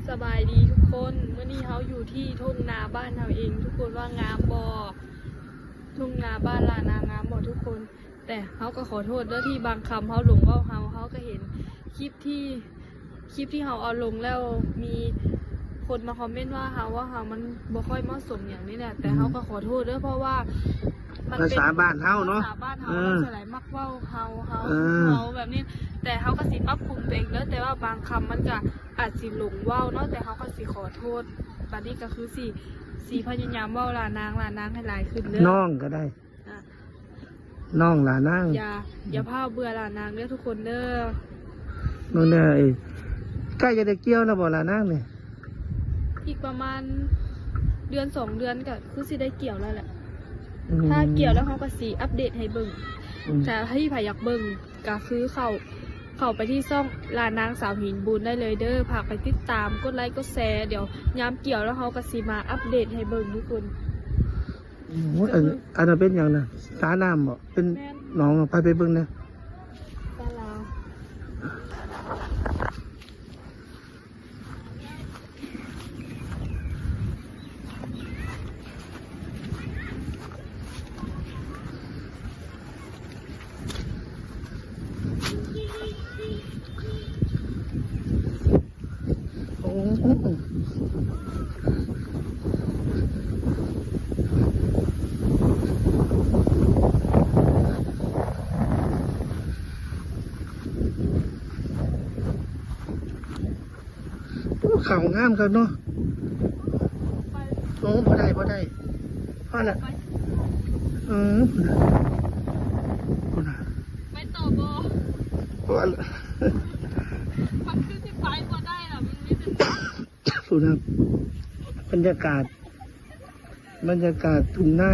ສະບາຍດີທຸກຄົນ, ມື້ນີ້ເຮົາຢູ່ທີ່ທົ່ງນາບ້ານເຮົາເອງ. ທຸກຄົນວ່າງາມບໍ່? ທົ່ງນາບ້ານຫຼ້ານາງງາມບໍ່ທຸກຄົນ? ແຕ່ເຮົາກໍຂໍໂທດເດີ ທີ່ບາງຄຳເຮົາຫຼົງເວົ້າ. ເຮົາ ເຮົາກໍເຫັນຄລິບທີ່ ຄລິບທີ່ເຮົາເອົາລົງແລ້ວ ມີຄົນມາຄອມເມັນວ່າເຮົາ ວ່າເຮົາມັນບໍ່ຄ່ອຍເໝາະສົມຫຍັງນີ້ແຫຼະ. ແຕ່ເຮົາກໍຂໍໂທດເດີ ເພາະວ່າມັນເປັນພາສາບ້ານເຮົາເນາະ, ພາສາບ້ານເຮົາ ເອີ ສ່ວນຫຼາຍມັກເວົ້າເຮົາ ເຮົາ ເອີ ເຮົາແບບນີ້. ແຕ່ເຮົາກໍຊິປັບປຸງຕົວເອງເດີ ແຕ່ວ່າບາງຄຳມັນກໍອາດຊິຫຼົງເວົ້າເນາະ, ແຕ່ເຮົາກໍຊິຂໍໂທດ. ບັດນີ້ກໍຄືຊິ ຊິພະຍາຍາມເວົ້າຫຼ້ານາງ ຫຼ້ານາງໃຫ້ຫຼາຍຂຶ້ນເດີ. ນ້ອງກໍໄດ້ ອະ ນ້ອງຫຼ້ານາງ. ຢ່າ ຢ່າພາວເບື່ອຫຼ້ານາງເດີທຸກຄົນເດີ. ເບິ່ງເດີ ໃກ້ຈະໄດ້ກ່ຽວແລ້ວບໍ່ຫຼ້ານາງນີ້? ອີກປະມານເດືອນສອງເດືອນກໍຄືຊິໄດ້ກ່ຽວແລ້ວແຫຼະ. ອືມ ຖ້າກ່ຽວແລ້ວເຮົາກໍຊິອັບເດດໃຫ້ເບິ່ງ. ອືມ ຖ້າໃຜຢາກເບິ່ງ ກໍຄືເຂົ້າ ເຂົ້າໄປທີ່ຊ່ອງຫຼ້ານາງສາວຫີນບູນໄດ້ເລີຍເດີ. ຝາກໄປຕິດຕາມ ກົດໄລ ກົດແຊ. ດຽວຍາມກ່ຽວແລ້ວເຮົາກໍຊິມາອັບເດດໃຫ້ເບິ່ງທຸກຄົນ. ໂອ້ຍ ອັນ ອັນນັ້ນເປັນຫຍັງນະ? ສານ້ຳບໍ່? ເປັນ ແມ່ນ ໜອງ. ໄປ ໄປເບິ່ງແດ່. ສາລາ. ໂອ້ ໂອ້ ເຂົ້າງາມຄັກເນາະ. ໂອ້ ບໍ່ໄດ້ ບໍ່ໄດ້ ພໍລະ. ເອີ ພຸ້ນນະ ພຸ້ນນະ ໄປຕໍ່ບໍ່? ບໍ່ລະ ມັນຄືຊິໄປບໍ່ໄດ້ລະ ມັນມີແຕ່ ພຸ້ນນະ ບັນຍາກາດ ບັນຍາກາດທົ່ງນາ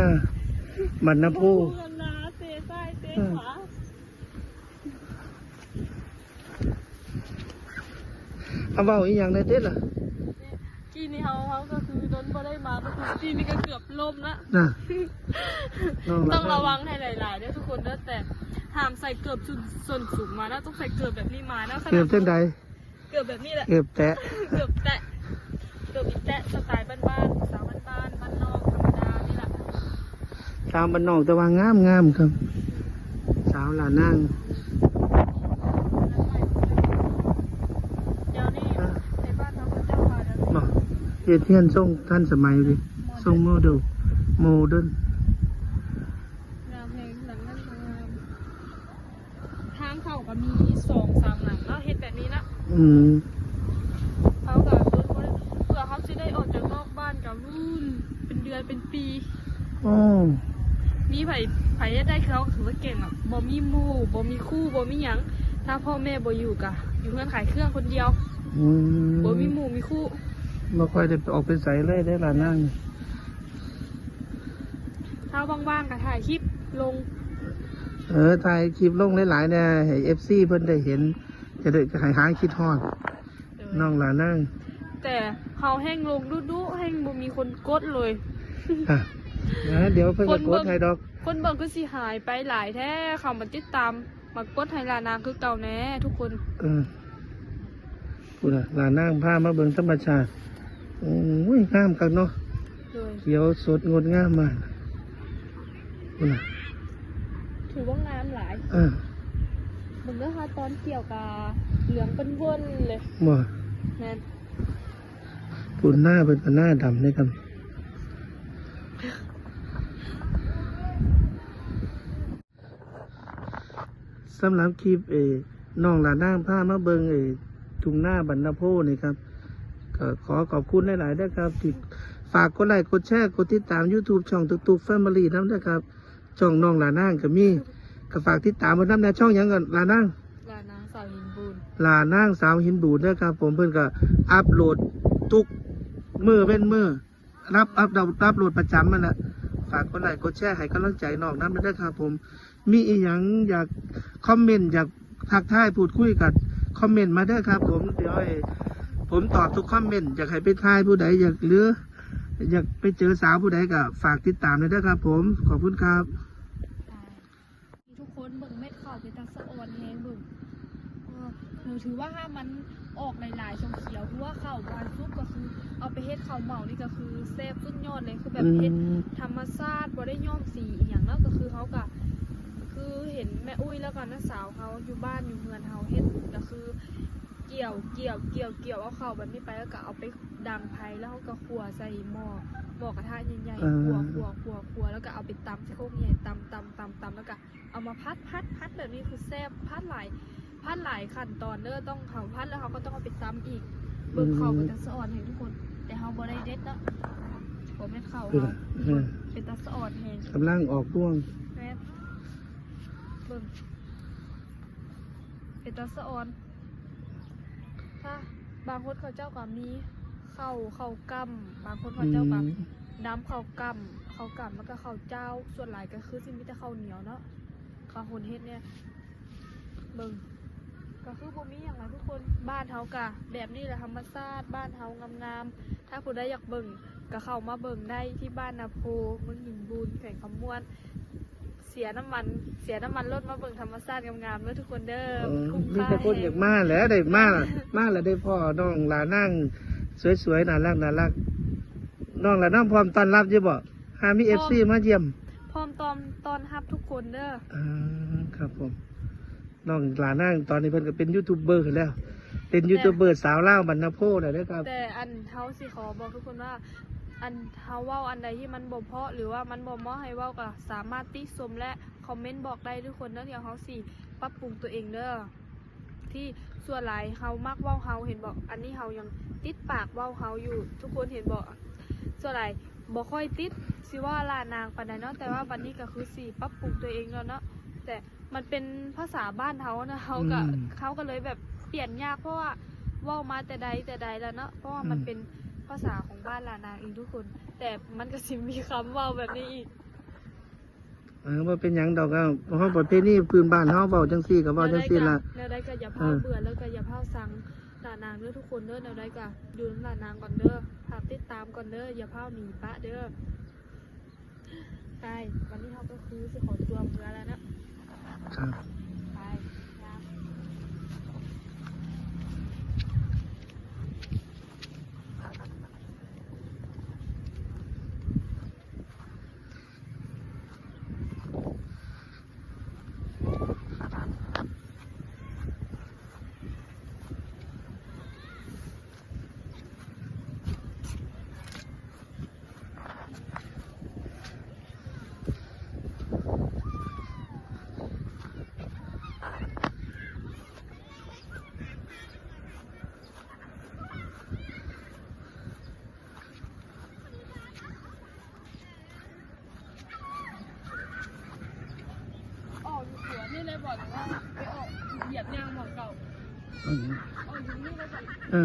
ບ້ານນາໂພ. ເສຊ້າຍເສຂວາ. ເອົາ ເວົ້າອີ່ຫຍັງແດ່ຕິລະ? ກີ້ນີ້ເຮົາ ເຮົາກໍຄືດົນບໍ່ໄດ້ມາ ກໍຄືກີ້ນີ້ກໍເກືອບລົ້ມລະນະ. ຕ້ອງລະວັງໃຫ້ຫຼາຍໆເດີທຸກຄົນເດີ. ແຕ່ຫ້າມໃສ່ເກີບສົ້ນ ສົ້ນສູງມານະ, ຕ້ອງໃສ່ເກີບແບບນີ້ມານະ. ເກີບຈັ່ງໃດ? ເກີບແບບນີ້ແຫຼະ ເກີບແຕະ ເກີບແຕະ ເກີບອີແຕະ ສະໄຕລ໌ບ້ານໆ ສາວບ້ານໆ ບ້ານນອກ ທຳມະດານີ້ແຫຼະ. ສາວບ້ານນອກແຕ່ວ່າງາມໆ ຄັບ ສາວຫຼ້ານາງ. ດຽວນີ້ໃນບ້ານເຮົາເຂົາເຈົ້າວ່າແນວໃດ? ບໍ່ ເຮັດເຮືອນຊົງທັນສະໄໝເດ ຊົງໂມເດີນ ໂມເດີນ. ງາມແຮງ ຫຼັງນັ້ນກໍງາມ. ທາງເຂົ້າກໍມີສອງສາມຫຼັງເນາະ ເຮັດແບບນີ້ນະ. ອືມ ເຮົາກໍເບິ່ງບໍ່ໄດ້ ເພື່ອເຮົາຊິໄດ້ອອກຈາກນອກບ້ານກໍວຸ້ນເປັນເດືອນເປັນປີ. ໂອ້ ມີໃຜ ໃຜເຮັດໄດ້ຄືເຮົາກໍຖືວ່າເກັ່ງອະ. ບໍ່ມີໝູ່ ບໍ່ມີຄູ່ ບໍ່ມີຫຍັງ. ຖ້າພໍ່ແມ່ບໍ່ຢູ່ກໍຢູ່ເຮືອນຂາຍເຄື່ອງຄົນດຽວ. ອືມ ບໍ່ມີໝູ່ມີຄູ່ ບໍ່ຄ່ອຍໄດ້ອອກໄປໃສເລີຍເດ້ຫຼ້ານາງ. ຖ້າວ່າງໆກໍຖ່າຍຄລິບລົງ. ເອີ ຖ່າຍຄລິບລົງຫຼາຍໆແດ່ ໃຫ້ເອັຟຊີເພິ່ນໄດ້ເຫັນ ຈະໄດ້ ຈະໃຫ້ຫາຍຄິດຮອດ ໂດຍ ນ້ອງຫຼ້ານາງ. ແຕ່ເຮົາແຮ່ງລົງດຸໆ ແຮ່ງບໍ່ມີຄົນກົດເລີຍ. ອ່ະ ດຽວເພິ່ນກໍກົດໃຫ້ດອກ. ຄົນເບິ່ງ ຄົນເບິ່ງຄືຊິຫາຍໄປຫຼາຍແທ້. ເຂົ້າມາຕິດຕາມ ມາກົດໃຫ້ຫຼ້ານາງຄືເກົ່າແດ່ທຸກຄົນ. ເອີ ພຸ້ນນະ ຫຼ້ານາງພາມາເບິ່ງທຳມະຊາດ. ໂອ້ຍ ງາມຄັກເນາະ. ໂດຍ ຂຽວສົດງົດງາມມາກ. ພຸ້ນນະ ຖືວ່າງາມຫຼາຍ. ເອີ ເບິ່ງເດີ ຖ້າຕອນກ່ຽວກະເຫຼືອງເປິ້ນເວີ້ນເລີຍ. ບໍ່ ແມ່ນ. ພຸ້ນ ນາເພິ່ນກໍນາດຳເດ້ຄັບ. ສຳລັບຄລິບ ເອີ ນ້ອງຫຼ້ານາງພາມາເບິ່ງ ເອີ ທົ່ງນາບ້ານນາໂພນີ້ຄັບ ກໍຂໍຂອບຄຸນຫຼາຍໆເດີຄັບ ທີ່ຝາກກົດໄລ ກົດແຊ ກົດຕິດຕາມຢູທູບຊ່ອງຕຸກຕຸກແຟມິລີນຳເດີຄັບ. ຊ່ອງນ້ອງຫຼ້ານາງກໍມີ ກໍຝາກຕິດຕາມເພິ່ນນຳແດ່. ຊ່ອງຫຍັງກໍຫຼ້ານາງ? ຫຼ້ານາງສາວຫີນບູນ. ຫຼ້ານາງສາວຫີນບູນເດີຄັບຜົມ. ເພິ່ນກໍອັບໂຫຼດທຸກມື້ເວັ້ນມື້ ອັບ ອັບໂຫຼດປະຈຳຫັ້ນແຫຼະ. ຝາກກົດໄລກົດແຊໃຫ້ກຳລັງໃຈນ້ອງນຳເດີຄັບຜົມ. ມີອີ່ຫຍັງຢາກຄອມເມັນ ຢາກທັກທາຍພູດຄຸຍກໍຄອມເມັນມາເດີຄັບຜົມ. ດຽວໃຫ້ຜົມຕອບທຸກຄອມເມັນ. ຢາກໃຫ້ໄປຖ່າຍຜູ້ໃດ ຢາກ ຫຼື ຢາກໄປເຈີສາວຜູ້ໃດກໍຝາກຕິດຕາມເດີຄັບຜົມ. ຂອບຄຸນຄັບ. ທຸກຄົນເບິ່ງເມັດເຂົ້າເປັນຕາສະອອນແຮງເບິ່ງ. ເອີ ຖືວ່າມັນອອກຫຼາຍໆ ຂຽວໆ ເພາະວ່າເຂົ້າ ເຂົ້າບໍ່ທັນສຸກ ກໍຄືເອົາໄປເຮັດເຂົ້າເໝົານີ້ ກໍຄືແຊບສຸດຍອດເລີຍ ຄືແບບເຮັດ ອືມ ທຳມະຊາດ ບໍ່ໄດ້ຍ້ອມສີອີ່ຫຍັງເນາະ. ກໍຄືເຮົາກໍ ຄືເຫັນແມ່ອຸ້ຍ ແລ້ວກໍນ້າສາວເຮົາຢູ່ບ້ານຢູ່ເຮືອນເຮົາເຮັດ ກໍຄືກ່ຽວ ກ່ຽວ ກ່ຽວ ກ່ຽວເອົາເຂົ້າແບບນີ້ໄປ ແລ້ວກໍເອົາໄປດັງໄຟ ແລ້ວເຮົາກໍຂົ້ວໃສ່ໝໍ້ ໝໍ້ກະທະໃຫຍ່ໆ ເອີ ຂົ້ວ ຂົ້ວ ຂົ້ວ ຂົ້ວ ແລ້ວກໍເອົາໄປຕຳໃສ່ໂຄກໃຫຍ່ ຕຳ ຕຳ ຕຳ ຕຳ ແລ້ວກໍ ເອົາມາຜັດ ຜັດ ຜັດແບບນີ້ຄືແຊບ ຜັດຫຼາຍ ຜັດຫຼາຍຂັ້ນຕອນເດີ ຕ້ອງເຮົາຜັດແລ້ວເຮົາກໍຕ້ອງເອົາໄປຕຳອີກ ເບິ່ງ ອືມ ເຂົ້າເປັນຕາສະອອນແຮງທຸກຄົນ ແຕ່ເຮົາບໍ່ໄດ້ເດັດເນາະ ບໍ່ແມ່ນເຂົ້າ ເປັນ ເຮົາ ເອີ ເປັນຕາສະອອນແຮງ ກຳລັງອອກລວງ ແມ່ນ ເບິ່ງ ເປັນຕາສະອອນ ຖ້າບາງຄົນເຂົາເຈົ້າກໍມີເຂົ້າ ເຂົ້າກ້ຳ ບາງຄົນເຂົາເຈົ້າກໍ ອືມ ດຳເຂົ້າກ້ຳ ເຂົ້າກ້ຳ ແລ້ວກໍເຂົ້າຈ້າວ ສ່ວນຫຼາຍກໍຄືຊິມີແຕ່ເຂົ້າໜຽວເນາະ ເຂົາຄົນເຮັດນີ້ ເບິ່ງ ກໍຄືບໍ່ມີຫຍັງຫຼາຍທຸກຄົນ ບ້ານເຮົາກະແບບນີ້ແຫຼະ ທຳມະຊາດບ້ານເຮົາງາມໆ ຖ້າຜູ້ໃດຢາກເບິ່ງ ກໍເຂົ້າມາເບິ່ງໄດ້ທີ່ບ້ານນາໂພ ເມືອງຫີນບູນ ແຂວງຄຳມ່ວນ ເສຍນ້ຳມັນ ເສຍນ້ຳມັນລົດມາເບິ່ງທຳມະຊາດງາມໆເດີທຸກຄົນເດີ ເອີ ມີແຕ່ຄົນຢາກມາແຫຼະ ໄດ້ມາ ມາແລ້ວໄດ້ພໍ້ນ້ອງຫຼ້ານາງສວຍໆ ໜ້າຮັກ ໜ້າຮັກ ນ້ອງຫຼ້ານາງພ້ອມຕ້ອນຮັບຢູ່ບໍ່? ຫາມີ ເອັຟຊີ ມາຢ້ຽມ ພ້ອມຕ້ອນ ຕ້ອນຮັບທຸກຄົນເດີ ອ່າ ຄັບຜົມ ນ້ອງຫຼ້ານາງຕອນນີ້ເພິ່ນກໍເປັນຢູທູບເບີແລ້ວ ເປັນຢູທູບເບີສາວລາວບ້ານນາໂພແລ້ວເດີຄັບ ແຕ່ອັນເຮົາຊິຂໍບອກທຸກຄົນວ່າ ອັນເຮົາເວົ້າອັນໃດທີ່ມັນບໍ່ເພາະ ຫຼືວ່າມັນບໍ່ເໝາະໃຫ້ເວົ້າ ກໍສາມາດຕິຊົມ ແລະ ຄອມເມັນບອກໄດ້ທຸກຄົນເດີ ດຽວເຮົາຊິປັບປຸງຕົວເອງເດີ ທີ່ສ່ວນຫຼາຍເຮົາມັກເວົ້າເຮົາ ເຫັນບໍ່ ອັນນີ້ເຮົາຍັງຕິດປາກເວົ້າເຮົາຢູ່ ທຸກຄົນເຫັນບໍ່ ສ່ວນຫຼາຍບໍ່ຄ່ອຍຕິດ ຊິເວົ້າຫຼ້ານາງປານໃດເນາະ ແຕ່ວ່າບັດນີ້ກໍຄືຊິປັບປຸງຕົວເອງແລ້ວເນາະ ແຕ່ມັນເປັນພາສາບ້ານເຮົານະ ເຮົາກໍ ອືມ ເຮົາກໍເລີຍແບບປ່ຽນຍາກ ເພາະວ່າເວົ້າມາແຕ່ໃດແຕ່ໃດແລ້ວເນາະ ເພາະວ່າມັນ ອືມ ເປັນພາສາຂອງບ້ານຫຼ້ານາງເອງທຸກຄົນ ແຕ່ມັນກໍຊິມີຄຳເວົ້າແບບນີ້ອີກ. ເອີ ບໍ່ເປັນຫຍັງດອກ ເຮົາປະເພນີພື້ນບ້ານເຮົາເວົ້າຈັ່ງຊີ້ກໍເວົ້າຈັ່ງຊີ້ລະ ແນວໃດກໍຢ່າພາວເບື່ອ ແລ້ວກໍຢ່າພາວຊັງຫຼ້ານາງເດີທຸກຄົນເດີ ແນວໃດກໍຢູ່ນຳຫຼ້ານາງກ່ອນເດີ ຝາກຕິດຕາມກ່ອນເດີ ຢ່າພາວໜີປະເດີ ໄປ ວັນນີ້ເຮົາກໍຄືຊິຂໍຕົວເມືອແລ້ວເນາະ ຄັບ ໄປ ຍາມ. ອອກຢູ່ສວນນີ້ເລີຍບໍ່ ຫຼືວ່າໄປອອກຫຽບຍ່າງໝ່ອງເກົ່າ? ອືມ ອອກຢູ່ນີ້ເລີຍບໍ່? ເອີ.